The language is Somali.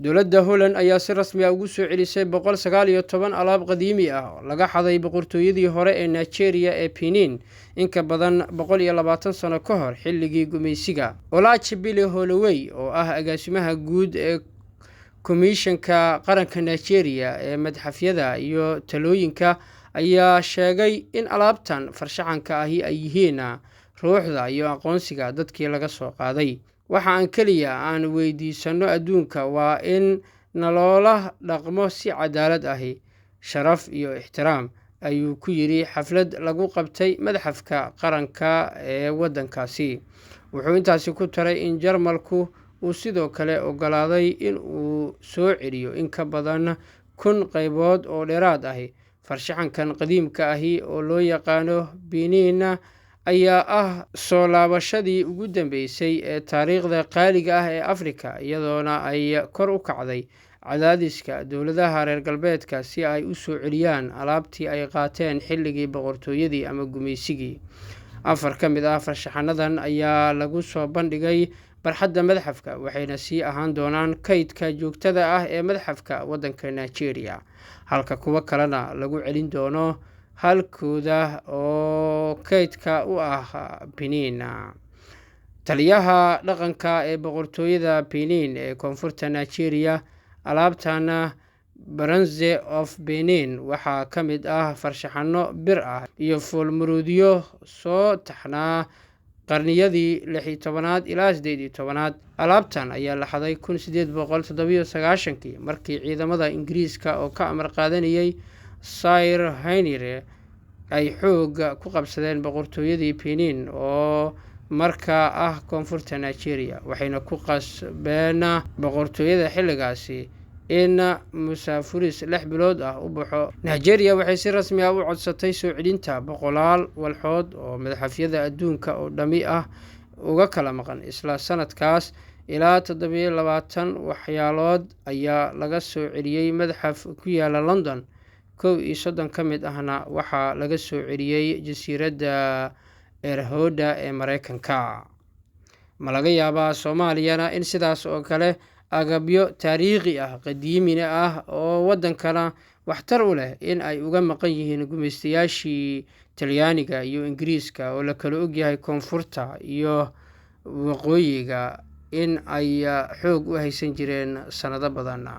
Dowladda Holland ayaa si rasmi ah ugu soo celisay 119 alaab qadiimi ah oo laga xaday boqortooyadii hore ee Nigeria ee Benin in ka badan 120 sano ka hor xilligii gumaysiga. Olachibili Holloway, oo ah agaasimaha guud ee Komishanka Qaranka Nigeria ee Madxafyada iyo Talooyinka, ayaa sheegay in alaabtan farshaxanka ahi ay yihiin ruuxda iyo aqoonsiga dadkii laga soo qaaday. "Waxa aan keliya aan weydiisano adduunka waa in naloola dhaqmo si cadaalad ahi, sharaf iyo ixtiraam," ayuu ku yidhi xaflad lagu qabtay Madxafka Qaranka ee waddankaasi. Wuxuu intaasi ku taray in Jarmalku uu sidoo kale oggolaaday in uu soo celiyo in ka badan 1000 qaybood oo dheeraad ahi. Farshaxankan qadiimka ahi oo loo yaqaano Benin ayaa ah soo laabashadii ugu dambeysay ee taariikhda qaaliga ah ee Afrika, iyadoona ay kor u kacday cadaadiska dowladaha reer galbeedka si ay u soo celiyaan alaabtii ay qaateen xilligii boqortooyadii ama gumaysigii. Afar ka mid ah farshaxanadan ayaa lagu soo bandhigay barxadda madxafka, waxayna sii ahaan doonaan kaydka joogtada ah ee madxafka waddanka Nigeria, halka kuwo kalena lagu celin doono halkooda oo kaydka u ah Benin. Taliyaha dhaqanka ee boqortooyada Benin ee koonfurta Nigeria. Alaabtan Bronze of Benin waxaa ka mid ah farshaxano bir ah iyo foolmaroodiyo soo taxnaa qarniyadii 16aad ilaa 18aad. Alaabtan ayaa la xaday 1897kii, markii ciidamada Ingiriiska oo ka amar qaadanayay Sir Henry ay xooga ku qabsadeen boqortooyadii Benin oo markaa ah koonfurta Nigeria, waxayna ku qasbeen boqortooyada xilligaasi in musaafuris 6 bilood ah u baxo. Nigeria waxay si rasmi ah u codsatay soo celinta boqolaal walxood oo madxafyada adduunka oo dhami ah uga kala maqan. Isla sanadkaas, ilaa 27 waxyaalood ayaa laga soo celiyey madxaf ku yaala London, 31 ka mid ahna waxaa laga soo celiyey jasiiradda Erhoda ee Mareykanka. Ma laga yaabaa Soomaaliyana in sidaas oo kale agabyo taariikhi ah, qadiimina ah, oo waddankana waxtar u leh in ay uga maqan yihiin gumaystayaashii Talyaaniga iyo Ingiriiska, oo la kala ogyahay koonfurta iyo waqooyiga in ay xoog u haysan jireen sanado badan?